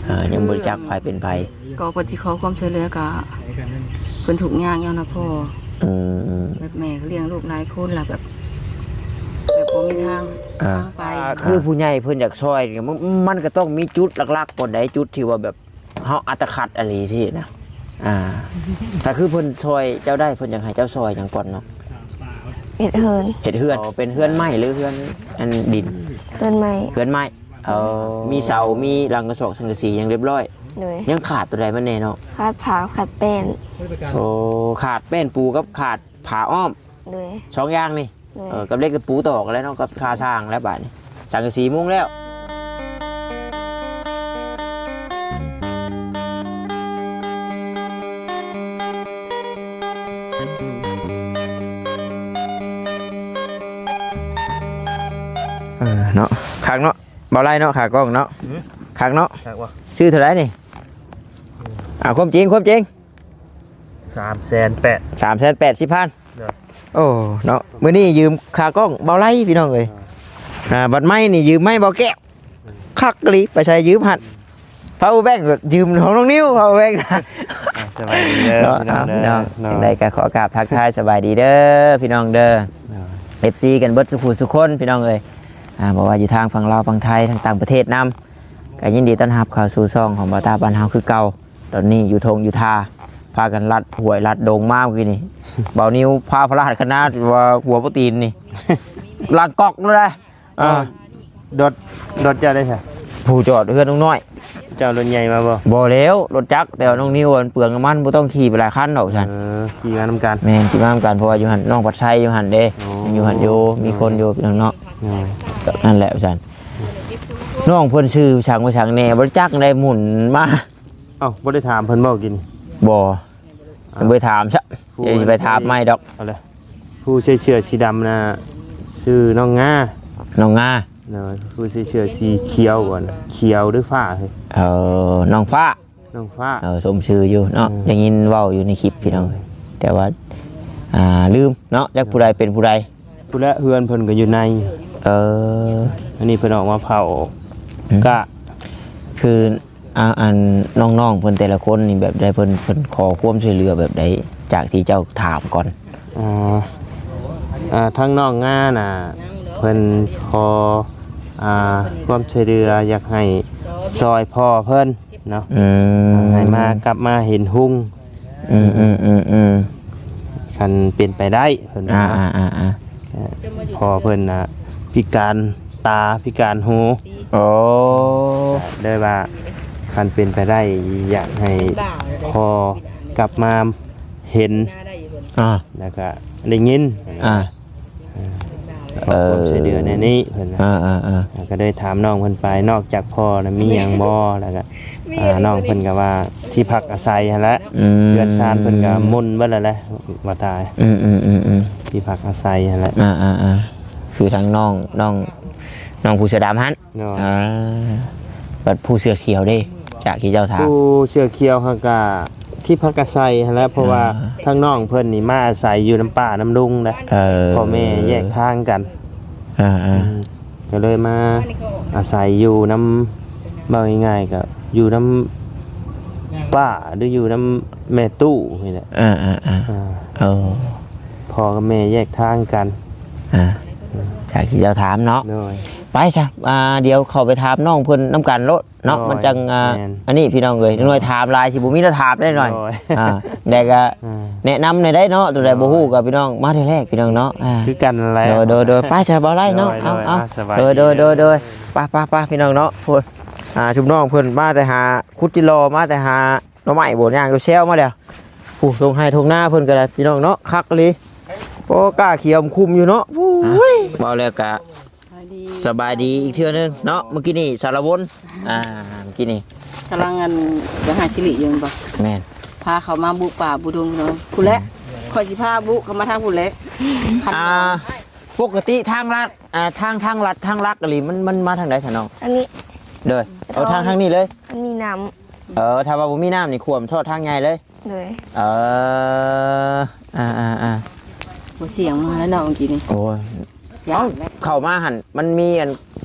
ອ່າ ຍັງບໍ່ຮູ້ຈັກໃຜເປັນໃຜ. ກໍເພິ່ນຊິຂໍຄວາມຊ່ວຍເຫຼືອ ກໍເພິ່ນທຸກຍາກຍ້ອນວ່າພໍ່ ອືມ ແບບແມ່ກໍລ້ຽງລູກຫຼາຍຄົນ ແລ້ວແບບ ແບບບໍ່ມີທາງ ອ່າ ທາງໄປ. ຄືຜູ້ໃຫຍ່ເພິ່ນຢາກຊ່ອຍນີ້ ມັນ ມັນກໍຕ້ອງມີຈຸດຫຼັກໆກ່ອນໃດ໋ ຈຸດທີ່ວ່າແບບ ເຮົາອັດຕະຂັດອີ່ຫຼີຊີ້ນະ. ອ່າ ຖ້າຄືເພິ່ນຊ່ອຍເຈົ້າໄດ້ ເພິ່ນຢາກໃຫ້ເຈົ້າຊ່ອຍຫຍັງກ່ອນເນາະ? ເຮັດເຮືອນ ເຮັດເຮືອນ. ອໍ ເປັນເຮືອນໄມ້ ຫຼືເຮືອນອັນດິນ? ເຮືອນໄມ້ ເຮືອນໄມ້. ເອີ ມີເສົາ ມີຫຼັງກະສອກສັງກະສີຫຍັງຮຽບຮ້ອຍ. ໂດຍ. ຍັງຂາດຕົວໃດມັນແດ່ເນາະ? ຂາດຝາ ຂາດແປ້ນ. ໂອ້ ຂາດແປ້ນປູກັບຂາດຝາອ້ອມ. ໂດຍ. ສອງຢ່າງນີ້. ໂດຍ. ເອີ ກັບເຫຼັກຕະປູຕອກແລ້ວເນາະ ກັບຄ່າຊ່າງແລ້ວບາດນີ້ ສັງກະສີມຸງແລ້ວ. ເອີ ເນາະ ຄັກເນາະ ເບົາໄລ່ເນາະ ຂາກ້ອງເນາະ. ຫື? ຄັກເນາະ ຄັກບໍ່? ຊື້ເທົ່າໃດນີ້? ອືມ ອ່າ ຄວາມຈິງ ຄວາມຈິງ. ສາມແສນແປດ ສາມແສນແປດສິບພັນ. ໂດຍ. ໂອ້ ເນາະ ມື້ນີ້ຢືມຂາກ້ອງເບົາໄລ່ ພີ່ນ້ອງເອີຍ. ອ່າ ບັດໄມ້ນີ້ຢືມໄມ້ເບົາແກ້ວ. ອືມ ຄັກອີ່ຫຼີ ໄປໃສຢືມຫັ້ນ. ພາວເວີແບັງກ໌ຢືມຂອງນ້ອງນິວ ພາວເວີແບັງກ໌ນະ. ອ່າ ສະບາຍດີເດີ ເນາະ ພີ່ນ້ອງເດີ ພີ່ນ້ອງ ເນາະ ຈັ່ງໃດກໍຂໍກາບທັກທາຍສະບາຍດີເດີ ພີ່ນ້ອງເດີ. ໂດຍ. ເອັຟຊີ ກັນເບິດສູ່ຜູ້ສູ່ຄົນ ພີ່ນ້ອງເອີຍ. ອ່າ ບໍ່ວ່າຢູ່ທາງຝັ່ງລາວ ຝັ່ງໄທ ທາງຕ່າງປະເທດນຳ ກໍຍິນດີຕ້ອນຮັບເຂົ້າສູ່ຊ່ອງຂອງບ່າວຕາບ້ານເຮົາຄືເກົ່າ. ຕອນນີ້ຢູ່ທົ່ງຢູ່ທ່າ ພາກັນລັດຫ້ວຍລັດດົງມາເມື່ອກີ້ນີ້ ບ່າວນິວພາພະລາດຄະນະວ່າຫົວໂປຣຕີນນີ້ ຫຼັງກອກໂລດໄດ໋. ເອີ ອ່າ ລົດ ລົດເຈົ້າໄດ້ຊະ? ຜູ້ຈອດເຮືອນລຸງນ້ອຍ. ເຈົ້າລົດໃຫຍ່ມາບໍ່? ບໍ່ແລ້ວ ລົດຈັກ ແຕ່ວ່ານ້ອງນິວມັນເປືອງນ້ຳມັນ ບໍ່ຕ້ອງຂີ່ໄປຫຼາຍຄັນດອກຊັ້ນ. ເອີ ຂີ່ມານຳກັນ. ແມ່ນ ຂີ່ມານຳກັນ ເພາະວ່າຢູ່ຫັ້ນ ນ້ອງພັດໄຊຢູ່ຫັ້ນເດ້. ໂອ້ ຢູ່ຫັ້ນຢູ່ ມີຄົນຢູ່ ພີ່ນ້ອງເນາະ. ໂດຍ. ກໍນັ້ນແຫຼະວ່າຊັ້ນ ນ້ອງເພິ່ນຊື່ສັງວ່າສັງແດ່ ບໍ່ຈັກໄດ້ໝຸນມາ. ເອົ້າ ບໍ່ໄດ້ຖາມເພິ່ນບໍ່ກິນ? ບໍ່ ອ່າ ບໍ່ໄດ້ຖາມຊະ ຜູ້ ດຽວຊິໄປຖາມໃໝ່ດອກ. ເອົາເລີຍ ຜູ້ໃສ່ເສື້ອສີດຳນະຊື່ນ້ອງງາ. ນ້ອງງາ. ໂດຍ. ຜູ້ໃສ່ເສື້ອສີຂຽວບໍ່ນະ ຂຽວຫຼືຟ້າເຮີ້ຍ? ເອີ ນ້ອງຟ້າ ນ້ອງຟ້າ. ເອີ ສົມຊື່ຢູ່ເນາະ. ອືມ ໄດ້ຍິນເວົ້າຢູ່ໃນຄລິບ ພີ່ນ້ອງ ແຕ່ວ່າ ອ່າ ລືມເນາະ ຈັກຜູ້ໃດເປັນຜູ້ໃດ. ພຸ້ນແຫຼະ ເຮືອນເພິ່ນກໍຢູ່ໃນ. ເອີ ອັນນີ້ເພິ່ນອອກມາເຝົ້າ. ອືມ ກະ ຄື ອ່າ ອັນນ້ອງໆເພິ່ນແຕ່ລະຄົນນີ້ແບບໃດ ເພິ່ນ ເພິ່ນຂໍຄວາມຊ່ວຍເຫຼືອແບບໃດ ຈາກທີ່ເຈົ້າຖາມກ່ອນ? ອ່າ ອ່າ ທາງນ້ອງງານະ ເພິ່ນຂໍ ອ່າ ຄວາມຊ່ວຍເຫຼືອ ຢາກໃຫ້ຊ່ອຍພໍ່ເພິ່ນເນາະ. ອືມ ໃຫ້ມາ ກັບມາເຫັນຮຸ່ງ. ອືມ ອືມ ອືມ ອືມ ຄັນເປັນໄປໄດ້ ເພິ່ນວ່າ ອ່າ ອ່າ ອ່າ ອ່າ ເອີ ພໍ່ເພິ່ນນະພິການຕາ ພິການຫູ. ໂອ້ ເລີຍວ່າ ຄັນເປັນໄປໄດ້ ຢາກໃຫ້ພໍ່ກັບມາເຫັນ ອ່າ ແລ້ວກະໄດ້ຍິນ ອ່າ ເອີ ຂໍຄວາມຊ່ວຍເຫຼືອແນວນີ້ ເພິ່ນວ່າ. ອ່າ ອ່າ ອ່າ ກໍໄດ້ຖາມນ້ອງເພິ່ນໄປ ນອກຈາກພໍ່ນະມີຫຍັງບໍ່? ແລ້ວກໍ ອ່າ ນ້ອງເພິ່ນກໍວ່າທີ່ພັກອາໄສຫັ້ນແຫຼະ. ອືມ ເຮືອນຊານເພິ່ນກໍໝຸ່ນເບິດແລ້ວແຫຼະ ວ່າຕາຍ. ອືມ ອືມ ອືມ ອືມ ທີ່ພັກອາໄສຫັ້ນແຫຼະ. ອ່າ ອ່າ ອ່າ ຄືທາງນ້ອງ ນ້ອງ ນ້ອງຜູ້ເສື້ອດຳຫັ້ນ. ໂດຍ. ອ່າ ບັດຜູ້ເສື້ອຂຽວເດ້ ຈາກທີ່ເຈົ້າຖາມ? ຜູ້ເສື້ອຂຽວຫັ້ນກະທີ່ພັກອາໄສຫັ້ນແຫຼະ ເພາະວ່າ ອ່າ ທາງນ້ອງເພິ່ນນີ້ມາອາໄສຢູ່ນຳປ້ານຳລຸງນະ. ເອີ ພໍ່ແມ່ແຍກທາງກັນ. ອ່າ ອ່າ ອືມ ກໍເລີຍມາອາໄສຢູ່ນຳ ເວົ້າງ່າຍໆ ກໍຢູ່ນຳປ້າ ຫຼື ຢູ່ນຳແມ່ຕູ້ນີ້ແຫຼະ. ອ່າ ອ່າ ອ່າ ອ່າ ເອີ ພໍ່ກັບແມ່ແຍກທາງກັນ. ອ່າ ຈາກທີ່ເຈົ້າຖາມເນາະ. ໂດຍ. ໄປຊະ ອ່າ ດຽວເຂົ້າໄປຖາມນ້ອງເພິ່ນນຳກັນໂລດເນາະ. ໂດຍ. ມັນຈັ່ງ ອ່າ ແມ່ນ ອັນນີ້ພີ່ນ້ອງເອີຍ ໜ່ວຍຖາມຫຼາຍ ຊິບໍ່ມີແນວຖາມໄດ້ໜ່ອຍ. ໂດຍ. ອ່າ ແຕ່ກໍ ອ່າ ແນະນຳແດ່ເນາະ ຕົວໃດບໍ່ຮູ້ກໍພີ່ນ້ອງມາເທື່ອແລກພີ່ນ້ອງເນາະ. ອ່າ ຄືກັນນັ້ນແຫຼະ. ໂດຍ ໂດຍ ໂດຍ. ໄປຊະ ເບົາໄລ່ເນາະ. ໂດຍ ເອົາ ໂດຍ ເອົາ ສະບາຍ ໂດຍ ໂດຍ ໂດຍ ໂດຍ. ໄປ ໄປ ໄປ ພີ່ນ້ອງເນາະ. ໂອ້ຍ ອ່າ ຊຸມນ້ອງເພິ່ນມາແຕ່ຫາ ຂຸດຈິລໍ ມາແຕ່ຫາໜໍ່ໄມ້ບໍ່ ຍ່າງແຊວມາແລ້ວ. ໂອ້ ທົ່ງໄຮ່ທົ່ງນາເພິ່ນກໍໄດ້ພີ່ນ້ອງເນາະ ຄັກອີ່ຫຼີ. ໂອ້ ກ້າຂຽວຄຸມຢູ່ເນາະ. ໂອ້ຍ ເວົ້າແລ້ວກະ ສະບາຍດີ ສະບາຍດີອີກເທື່ອໜຶ່ງເນາະ. ມື້ກີ້ນີ້ສາລະວົນ ອ່າ ມື້ກີ້ນີ້ກຳລັງອັນ ຢາກໃຫ້ສິລິຢູ່ແມ່ນບໍ່? ແມ່ນ. ພາເຂົາມາບຸປ່າບຸດົງເນາະ ພຸ້ນແຫຼະ. ອືມ ຂ້ອຍຊິພາບຸເຂົ້າມາທາງພຸ້ນແຫຼະ. ອ່າ ປົກກະຕິທາງລັດ ອ່າ ທາງ ທາງລັດ ທາງຫຼັກອີ່ຫຼີ ມັນ ມັນມາທາງໃດຊະນ້ອງ? ອັນນີ້. ໂດຍ. ເອົາທາງ ທາງນີ້ເລີຍ ມັນມີນ້ຳ. ເອີ ຖ້າວ່າບໍ່ມີນ້ຳນີ້ຖ້ວມຊອດທາງໃຫຍ່ເລີຍ. ໂດຍ. ເອີ ອ່າໆໆ ບໍ່ສຽງມາແລ້ວເນາະ ເມື່ອກີ້ນີ້. ໂອ້ຍ ເອົ້າ ເຂົ້າມາຫັ້ນມັນມີອັນ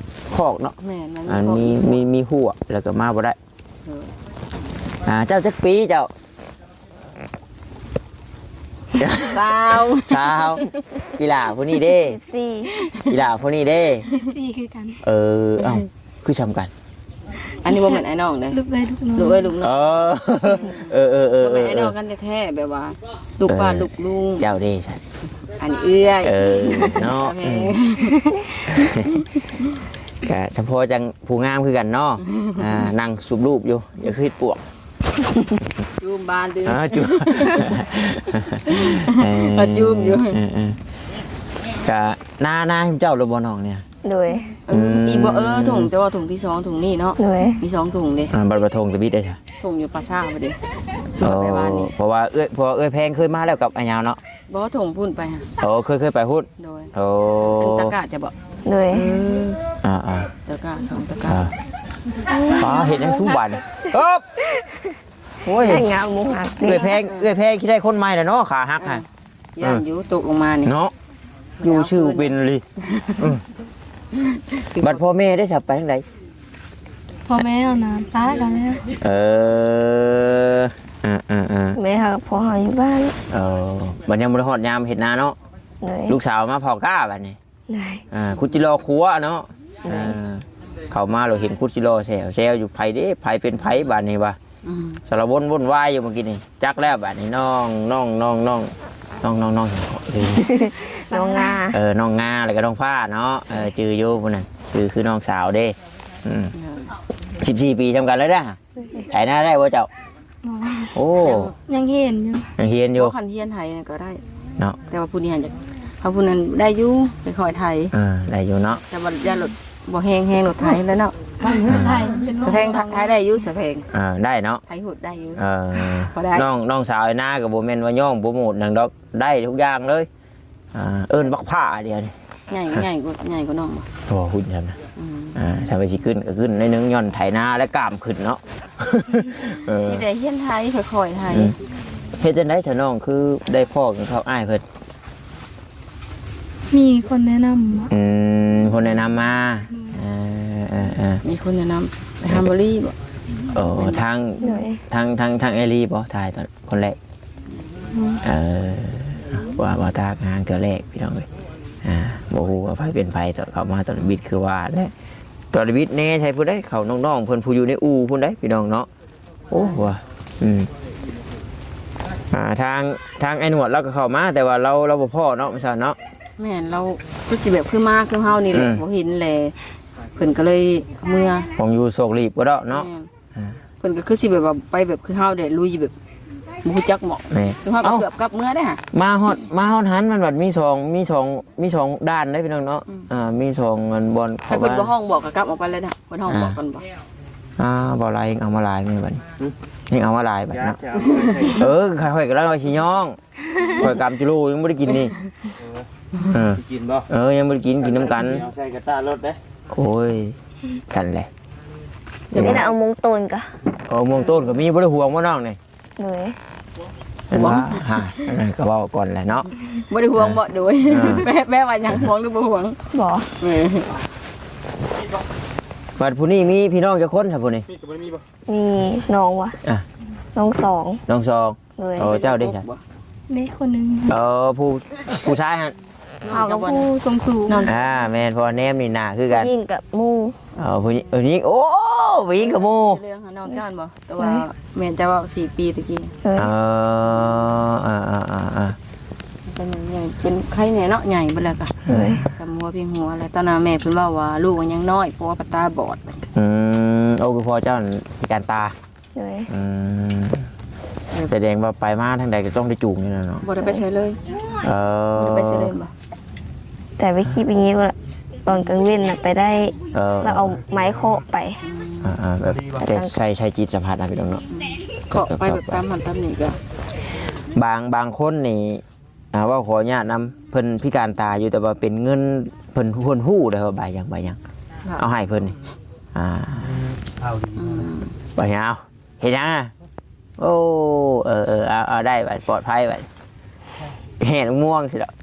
ຄອກເນາະ. ແມ່ນ ມັນມີ ອັນ ຄອກ ມີ ມີ ມີຮົ້ວ ແລ້ວກໍມາບໍ່ໄດ້. ອ່າ ເຈົ້າຈັກປີເຈົ້າ? ຊາວ ຊາວ. ອີ່ຫຼ້າຜູ້ນີ້ເດ້? ສິບສີ່. ອີ່ຫຼ້າຜູ້ນີ້ເດ້? ສິບສີ່ຄືກັນ. ເອີ ເອົ້າ ຄືຊ່ຳກັນ. ອັນນີ້ບໍ່ແມ່ນອ້າຍນ້ອງເດ້ ລູກເອື້ອຍລູກນ້ອງ ລູກເອື້ອຍລູກນ້ອງ. ເອີ ເອີ ເອີ ເອີ ບໍ່ແມ່ນອ້າຍນ້ອງກັນແທ້ໆ ແບບວ່າລູກປ້າ ເອີ ລູກລຸງ. ເຈົ້າເດ້ຊັ້ນ? ອັນເອື້ອຍ. ເອີ ເນາະ ໂອເຄ ອືມ ກະສະເພາະຈັ່ງຜູ້ງາມຄືກັນເນາະ. ອ່າ ນັ່ງສູບລູບຢູ່ ຢ່າຄືເຮັດປວກ. ຈູມບານເດີ ອ່າ ຈູມ ເອີ ເອີ ຈູມຢູ່. ເອີ ເອີ ກະນາ ນາຂອງເຈົ້າຫຼືບໍ່ນ້ອງນີ້? ໂດຍ ເອີ ອືມ ອີກບໍ່ ເອີ ຖົງ ແຕ່ວ່າຖົງທີສອງຖົງນີ້ເນາະ. ໂດຍ ມີສອງຖົງເດ້. ອ່າ ບັດວ່າຖົງທຳອິດເດ້ຊະ? ຖົງຢູ່ປ່າຊ້າພຸ້ນເດ້. ອໍ ເພາະວ່າເອື້ອຍ ເພາະວ່າເອື້ອຍແພງເຄີຍມາແລ້ວກັບອ້າຍຍາວເນາະ. ບໍ່ ຖົງພຸ້ນໄປຫາ. ອໍ ເຄີຍ ເຄີຍໄປພຸ້ນ. ໂດຍ ໂອ້ ເປັນຕະກະຈະບໍ່? ໂດຍ ເອີ ອ່າໆ ຕະກະ ສອງຕະກະ. ອ່າ ປ້າ ເຮັດຫຍັງສູບາດນີ້? ເອີບ ໂອ້ຍ ງາມບໍ່ຮັກເດ້. ເອື້ອຍແພງ ເອື້ອຍແພງຊິໄດ້ຄົນໃໝ່ແລ້ວເນາະ ຂາຫັກຫັ້ນ. ເອີ ຢ້ານຢູ່ ເອີ ຕົກລົງມານີ້ເນາະ. ຢູ່ຊື່ເປັນອີ່ຫຼີ. ເອີ ບັດພໍ່ແມ່ໄດ້ສັບໄປທາງໃດ? ພໍ່ແມ່ເຮົານະປະກັນແລ້ວ. ເອີ ເອີໆໆ ແມ່ເຮົາກັບພໍ່ເຮົາຢູ່ບ້ານ. ເອີ ບັດຍັງບໍ່ໄດ້ຮອດຍາມເຮັດນາເນາະ. ໂດຍ ລູກສາວມາເຝົ້າກ້າບັດນີ້. ໂດຍ ອ່າ ຄຸດຈິລໍຄົວເນາະ. ໂດຍ ອ່າ ເຂົ້າມາແລ້ວເຫັນຄຸດຈິລໍແຊວໆຢູ່ ໃຜເດ້ ໃຜເປັນໃຜບາດນີ້ວະ. ອືມ ສາລະວົນວຸ່ນວາຍຢູ່ເມື່ອກີ້ນີ້. ຈັກແລ້ວບາດນີ້ ນ້ອງ ນ້ອງ ນ້ອງ ນ້ອງ ນ້ອງ ນ້ອງ ນ້ອງ ນ້ອງງາ. ເອີ ນ້ອງງາ ແລ້ວກໍນ້ອງຟ້າເນາະ. ເອີ ຈື່ຢູ່ຜູ້ນັ້ນ ຄື ຄືນ້ອງສາວເດ້. ອືມ ສິບສີ່ປີຊ່ຳກັນເລີຍເດີ້. ໄຖນາໄດ້ບໍ່ເຈົ້າ? ບໍ່ ໂອ້ ຍັງຮຽນຢູ່ ຍັງຮຽນຢູ່. ບໍ່ ຄັນຮຽນໄຖນັ້ນກໍໄດ້ເນາະ ແຕ່ວ່າຜູ້ນີ້ຫັ້ນ ເຂົາຜູ້ນັ້ນໄດ້ຢູ່ ໄປຄ່ອຍໄຖ. ເອີ ໄດ້ຢູ່ເນາະ ແຕ່ວ່າຢ້ານລົດບໍ່ແຮງ ແຮງລົດໄຖແລ້ວເນາະ. ສະແພງໄຖໄດ້ຢູ່ ສະແພງ. ເອີ ໄດ້ເນາະ ໄຖຫຸດໄດ້ຢູ່. ເອີ ພໍໄດ້. ນ້ອງ ນ້ອງສາວໄອ້ນາກໍບໍ່ແມ່ນວ່າຍ້ອງໂປຣໂມດຫຍັງດອກ ໄດ້ທຸກຢ່າງເລີຍ. ອ່າ ເອີ້ນບັກພ້າດຽວນີ້ ໃຫຍ່ ໃຫຍ່ກວ່າ ໃຫຍ່ກວ່ານ້ອງບໍ່? ໂອ້ ຫຸ່ນຊັ້ນນະ. ອືມ ອ່າ ຖ້າວ່າຊິຂຶ້ນກໍຂຶ້ນໜ້ອຍໜຶ່ງ ຍ້ອນໄຖນາແລະກ້າມຂຶ້ນເນາະ. ເອີ ມີແຕ່ຮຽນໄຖ ຄ່ອຍໆໄຖ. ອືມ ເຮັດຈັ່ງໃດຊະນ້ອງ ຄືໄດ້ພໍ້ກັນກັບອ້າຍເພິ່ນ? ມີຄົນແນະນຳ. ອືມ ຄົນແນະນຳມາ. ເອີໆໆ ມີຄົນແນະນຳ ໄປຫາບໍລີບໍ? ໂອ້ ທາງ ໂດຍ ທາງ ທາງ ທາງເອລີບໍ? ຖ່າຍຕອນຄົນແລກ. ອືມ ເອີ ວ່າ ວ່າທາງຫາເທື່ອແລກ ພີ່ນ້ອງເອີຍ. ອ່າ ບໍ່ຮູ້ວ່າໃຜເປັນໃຜ ຕອນເຂົ້າມາຕອນບິດ ຄືວ່າແຫຼະ ຕອນບິດແນ່ໃສ່ຜູ້ໃດ ເຂົານ້ອງໆເພິ່ນ ຜູ້ຢູ່ໃນອູ່ພຸ້ນໃດ ພີ່ນ້ອງເນາະ. ໂອ້ ວ່າ ອືມ ອ່າ ທາງ ທາງໄອ້ໜວດລາວກໍເຂົ້າມາ ແຕ່ວ່າລາວ ລາວບໍ່ພໍ້ເນາະ ວ່າຊັ້ນເນາະ. ແມ່ນ ລາວຄືຊິແບບຄືມາຄືເຮົານີ້ແຫຼະ. ອືມ ບໍ່ເຫັນແຫຼະ ເພິ່ນກໍເລີຍເມືອ ຄງຢູ່ໂຊກລີບບໍ່ດອກເນາະ. ແມ່ນ. ອ່າ ເພິ່ນກໍຄືຊິແບບວ່າໄປແບບຄືເຮົາແຫຼະ ລຸຍແບບບໍ່ຮູ້ຈັກໝໍ່. ແມ່ນ ຄືເຮົາກໍເກືອບກັບເມືອໄດ້ຫະ. ມາຮອດ ມາຮອດຫັ້ນມັນບັດມີສອງ ມີສອງ ມີສອງດ່ານເດ້ພີ່ນ້ອງເນາະ. ອືມ ອ່າ ມີສອງອັນບ່ອນ ຄັນເພິ່ນບໍ່ຮ້ອງບອກກໍກັບອອກໄປເລີຍນະ. ເພິ່ນຮ້ອງບອກກ່ອນບໍ່? ອ່າ ບໍ່ຫຼາຍ ເອົາມາຫຼາຍແມ່ນບັດນີ້. ຫຶ? ຍັງເອົາມາຫຼາຍບັດເນາະ. ເອີ ຂ້ອຍກຳລັງວ່າຊິຍ້ອງ ຂ້ອຍກຳຈຸໂລຍັງບໍ່ໄດ້ກິນນີ້. ເອີ ເອີ ກິນບໍ່? ເອີ ຍັງບໍ່ໄດ້ກິນ ກິນນຳກັນ. ເອົາໃສ່ກະຕະລົດເດ້. ໂອ້ຍ ຊັ້ນແຫຼະ. ເອົາມົງຕົ້ນກະ ເອົາມົງຕົ້ນກໍມີ. ບໍ່ໄດ້ຫວງບໍ່ນ້ອງນີ້? ໂດຍ ເຫັນບໍ່? ຫວງ ຮະ ອັນນັ້ນກໍເວົ້າກ່ອນແຫຼະເນາະ. ບໍ່ໄດ້ຫວງບໍ່? ໂດຍ ເອີ ແປ ແປວ່າຫຍັງ? ຫວງຫຼືບໍ່ຫວງ? ບໍ່. ເອີ ບັດຜູ້ນີ້ມີພີ່ນ້ອງຈັກຄົນຊະຜູ້ນີ້? ມີກັບບໍ່ມີບໍ່? ມີນ້ອງວະ? ອ່ະ ນ້ອງສອງ. ນ້ອງສອງ. ໂດຍ ໂອ້ ເຈົ້າເດ້ຊະ? ເດ້ຄົນໜຶ່ງ. ເອີ ຜູ້ ຜູ້ຊາຍຫັ້ນ? ເຮົາກັບຜູ້ສູງໆ. ອ່າ ແມ່ນ ເພາະວ່າແນມນີ້ໜ້າຄືກັນ. ຜູ້ຍິງກັບໝູ່. ເອີ ຜູ້ຍິງ ຜູ້ຍິງ ໂອ້ ຜູ້ຍິງກັບໝູ່. ເລື່ອງຫານ້ອງເຈົ້າຫັ້ນບໍ່? ແຕ່ວ່າແມ່ນເຈົ້າເວົ້າສີ່ປີຕະກີ້. ເອີ ເອີ ເປັນໃຫຍ່ ເປັນໄຂ້ແດ່ເນາະ ໃຫຍ່ເບິດແລ້ວກະ. ໂດຍ ສຳຫົວພຽງຫົວແລ້ວ. ຕອນນັ້ນແມ່ເພິ່ນເວົ້າວ່າລູກຍັງນ້ອຍ ເພາະວ່າຕາບອດ. ອືມ ໂອ້ ຄືພໍ່ເຈົ້າພິການຕາ. ໂດຍ ອືມ ສະແດງວ່າໄປມາທາງໃດກໍຕ້ອງໄດ້ຈູງຢູ່ແລ້ວເນາະ. ບໍ່ໄດ້ໄປໃສເລີຍ. ເອີ ບໍ່ໄດ້ໄປໃສເລີຍບໍ່? ແຕ່ໄປຂີ່ໄປຍິງ ຕອນກາງເວັນນະໄປໄດ້. ເອີ ແລ້ວເອົາໄມ້ເຄາະໄປ. ອ່າໆ ແບບ ແຕ່ໃສ່ ໃສ່ຈິດສຳຜັດນະພີ່ນ້ອງເນາະ. ເຄາະໄປແບບຕາມຫັ້ນຕາມນີ້ກໍ ບາງ ບາງຄົນນີ້ ອ່າ ເວົ້າຂໍອະນຸຍາດນຳ ເພິ່ນພິການຕາຢູ່ ແຕ່ວ່າເປັນເງິນ ເພິ່ນ ເພິ່ນຮູ້ເດ້ວ່າໃບຫຍັງ ໃບຫຍັງ. ເອົາໃຫ້ເພິ່ນນີ້ ອ່າ ເອົາດີ ອືມ ໃບຫຍັງ? ເຮັດຫຍັງ? ໂອ້ ເອີໆ ເອົາ ເອົາ ໄດ້ບັດ ປອດໄພບັດ ແຫ່ມະມ່ວງຊິດອກ.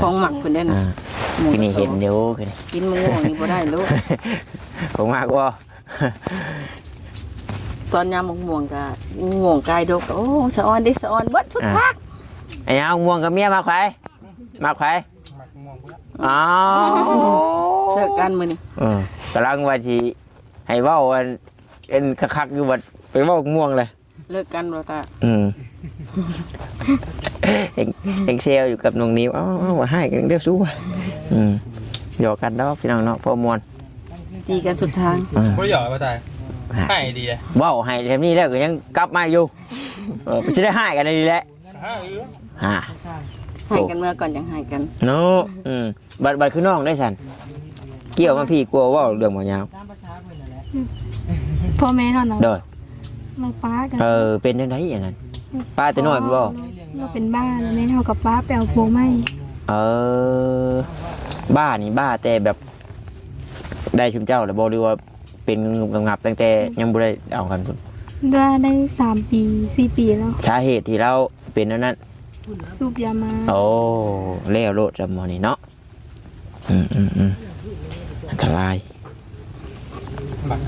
ຂອງໝັກເພິ່ນເດ້ນະ. ອ່າ ມື້ນີ້ເຫັນຢູ່ ກິນມະມ່ວງນີ້ບໍ່ໄດ້ລູກ. ຂອງໝັກບໍ່? ຕອນຍາມໝາກມ່ວງກະ ໝາກມ່ວງກາຍດົກ ໂອ້ ສະອອນເດ້ ສະອອນເບິດສຸດ ອ່າ ທາງ. ໄອ້ຍາມໝາກມ່ວງກັບເມຍມັກໃຜ? ມັກໃຜ? ມັກໝາກມ່ວງພຸ້ນລະ. ອ້າວ ເລີກກັນມື້ນີ້. ເອີ ກຳລັງວ່າຊິໃຫ້ເວົ້າອັນ ອັນຄັກໆຢູ່ ບັດໄປເວົ້າໝາກມ່ວງເລີຍ. ເລີກກັນບໍ່ຕາ? ອືມ ເຮັງ ເຮັງແຊວຢູ່ກັບນ້ອງນິວ. ເອົ້າ ເອົ້າ ວ່າຮ້າຍກັນເດີຊູວ່າ. ອືມ ຫຍອກກັນດອກພີ່ນ້ອງເນາະ ພໍມ່ວນ. ຕີກັນສຸດທາງ. ອ່າ ບໍ່ຫຍອກບໍ່ຕາຍ. ຮ້າຍດີເດ້. ເວົ້າໃຫ້ແບບນີ້ແລ້ວກໍຍັງກັບມາຢູ່. ເອີ ຊິໄດ້ຮ້າຍກັນອີ່ຫຼີແຫຼະ. ຫາ ຫາ ໃຫ້ກັນເມືອກ່ອນຈັ່ງໃຫ້ກັນເນາະ. ອືມ ບັດ ບັດຄືນ້ອງໄດ້ຊັ້ນ ກ່ຽວມາພີ້ກວ່າເວົ້າເລື່ອງໝໍຍາວ. ພໍ່ແມ່ເຮົາເນາະ ໂດຍ ເຮົາປະກັນ. ເອີ ເປັນຈັ່ງໃດອັນນັ້ນ? ປະແຕ່ນ້ອຍພຸ້ນບໍ່? ເຮົາເປັນບ້າ ແມ່ເຮົາກໍປະໄປເອົາຜົວໃໝ່. ເອີ ບ້ານີ້ບ້າແຕ່ແບບ ໄດ້ຊຸມເຈົ້າແລ້ວບໍ່ ຫຼືວ່າ ເປັນງຶບໆຕັ້ງແຕ່ຍັງບໍ່ໄດ້ເອົາກັນພຸ້ນ? ກໍໄດ້ສາມປີ ສີ່ປີແລ້ວ. ສາເຫດທີ່ລາວເປັນແນວນັ້ນ ສູບຢາມາ. ໂອ້ ແລ້ວໂລດຈຳໝໍນີ້ເນາະ. ອືມໆໆ ອັນຕະລາຍ. ບັດ